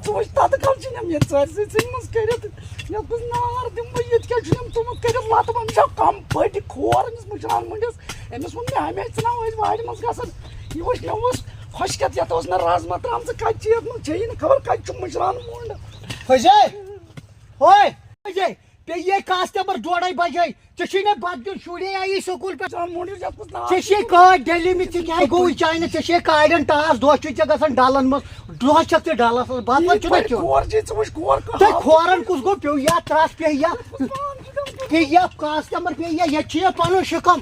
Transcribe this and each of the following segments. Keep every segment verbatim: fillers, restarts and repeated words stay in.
ژٕ وٕچھ، تَتہٕ کَل چھِ یِم ییٚتہِ ژارِ سۭتۍ ژھٕنمٕژ کٔرِتھ۔ یَتھ منٛز نار دِمہٕ بہٕ، ییٚتہِ کیٛاہ چھُ یِم تھوٚمُت کٔرِتھ لَتہٕ منٛز؟ یہِ چھا کَم پھٔٹہِ کھور أمِس مُشران مُنڈِس؟ أمِس ووٚن مےٚ ہمیشہِ، ژٕ نہ ٲسۍ وارِ منٛز گژھان۔ یہِ وٕچھ، مےٚ اوس خۄشکٮ۪تھ، یَتھ اوس مےٚ رازما ترٛامژٕ کَتہِ چھِ، یَتھ منٛز چھیی نہٕ، خبر کَتہِ چھُ مُشران مُنڈ۔ فضے، ہوے، فضے، پے یے کاسٹمر ڈوڈے بجے۔ ژےٚ چھُے نہٕ بتہٕ دیُن، شُرے آیی سکوٗل پٮ۪ٹھ۔ ژٕ وَن مونڈِس یَتھ کُس ناو ژےٚ چھے چھُ؟ کٲڑۍ ڈیلی مٕتۍ، ژےٚ کیٛاہ گوٚوُے چانہِ؟ ژےٚ چھے کاڑٮ۪ن ٹاس، دۄہ چھُے ژےٚ گژھان ڈلن منٛز، دۄہ چھکھ ژٕ ڈلس منٛز، بتہٕ یہِ وتہٕ چھُنہ پٲٹھۍ کھیوٚن۔ کھور چھے ژٕ وٕچھ، کھور کانٛہہ تہٕ ہاو کھورن کُس گوٚو پیوٚو یا ترٛس پیٚیہِ یا، پان چھُ تِم پیٚیہِ یا کاسٹمر پیٚیہِ یا ییٚتہِ چھُ یہِ پنُن شِکم۔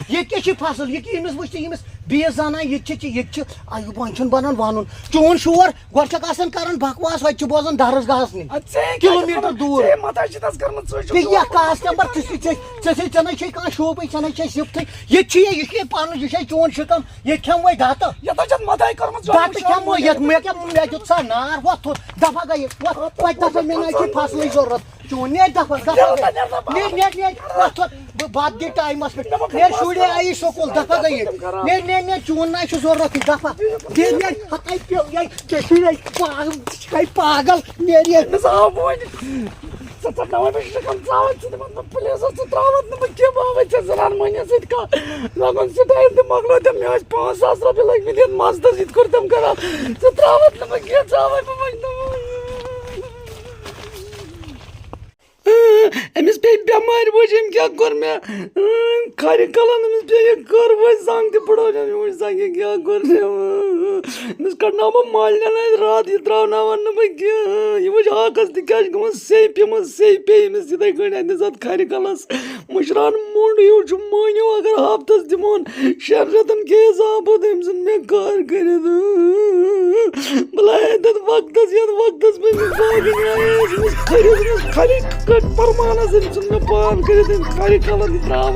ییٚتہِ کیٛاہ چھُ فصل؟ یہِ کہِ أمِس وٕچھ تہٕ أمِس بیٚیِس زنان، ییٚتہِ چھِ، ییٚتہِ چھِ، آ، یہِ وۄنۍ چھُنہٕ بنان ونُن۔ چون شور گۄڈٕ چھکھ آسان کران بکواس، وۄنۍ چھِ بوزان درس گاہس نِش۔ اَدٕ ژےٚ کیٛاہ کِلوٗ چھِ میٖٹر ونان؟ دوٗر۔ ژےٚ مَتھ چھِ تَس کٔرمٕژ، ژٕ چھُکھ ژےٚ یَتھ کاسٹمر تہِ چھِ ژےٚ، ژےٚ سۭتۍ، ژےٚ نَے چھے کانٛہہ شوبٕے، ژےٚ نَے چھے صفتٕے۔ ییٚتہِ چھُ یہِ، یہِ چھُ یہِ پَنُن، یہِ چھے چون شِکم، ییٚتہِ کھٮ۪مہٕ وۄنۍ دَتہٕ۔ یَتھ ہا چھَتھ مَتھاے کٔرمٕژ، یہِ دَتہٕ چھُ کھٮ۪مہٕ وۄنۍ یَتھ، مےٚ کیٛاہ، مےٚ دیُت سا نار، وۄتھ تھوٚد، دَفا گٔیہِ، وۄتھ، وۄتھ دَفا، مےٚ نَے چھُے فصلٕے ضوٚرَتھ۔ چون، نیرِ دَفا، دَفا گٔیہِ۔ نیرِ، نیرِ، نیرِ، وۄتھ تھوٚد، بہٕ، بَتہٕ دِ ٹایمَس پٮ۪ٹھ۔ نیرِ، شُرے آیی سکوٗل، دَفا گٔیہِ۔ نیرِ، نیرِ، نیرِ، چون نَے چھُ ضوٚرَتھ یہِ دَفا۔ نیرِ، نیرِ، ہَتَے پیوٚو، یے، ژےٚ شُرے پاگل، ژٕ چھُکھ پاگل، نیرِ ییٚتہِ۔ أمِس آو وۄنۍ۔ ژٕ ژَٹناوَے بہٕ شِکَم ژاوَے، ژٕ دَپَتھ مےٚ پٕلیٖز، ژٕ ترٛاوَتھ نہٕ بہٕ کینٛہہ، بہٕ ہاوَے ژےٚ زَنان مٔہنِوِس سۭتۍ کَتھ۔ لَگُن سِٹایِل تہِ مۄکلو تٔمۍ، مےٚ ٲسۍ پانٛژھ ساس رۄپیہِ لٔگۍ مٕتۍ یَتھ مَستَس، یِتھ کٔرۍ تٔمۍ کَران۔ ژٕ ترٛاوَتھ نہٕ بہٕ کینٛہہ، ژاوَے بہٕ وۄنۍ تہٕ وۄنۍ۔ أمِس پیٚیہِ بٮ۪مارِ وٕچھ، أمۍ کیٛاہ کوٚر مےٚ؟ کھرِ کلن أمِس پیٚیہِ یہِ کٔر وٕچھ، زنٛگ تہِ پھٕٹرٲونَس، یہِ وٕچھ زنٛگہِ کیٛاہ کوٚر مےٚ۔ أمِس کڑناو بہٕ مالِنٮ۪ن اَتھِ راتھ، یہِ ترٛاوناوَن نہٕ بہٕ کینٛہہ۔ یہِ وٕچھ ہاکَس تہِ کیٛاہ چھِ گٔمٕژ، سیٚے پیٚمٕژ، سیٚے پیٚیہِ أمِس یِتھَے کٔنۍ اَتہِ نَس اَتھ کھرِ کلَس۔ مُشران موٚنٛڈ ہیوٗ چھُ مٲنِو، اگر ہفتس دِمون شٮ۪ن رٮ۪تن کیس آو پتہٕ أمۍ سُنٛد مےٚ کار کٔرِتھ۔ بہٕ لایے تتھ وقتس، یتھ وقتس بہٕ أمِس باغہٕ نیایس، أمِس کھٔرِس، أمِس کھرِ کٔٹۍ پرمانس، أمۍ سُنٛد مےٚ پان کٔرِتھ، أمۍ کھرِ کلن تہِ ترٛاوَس۔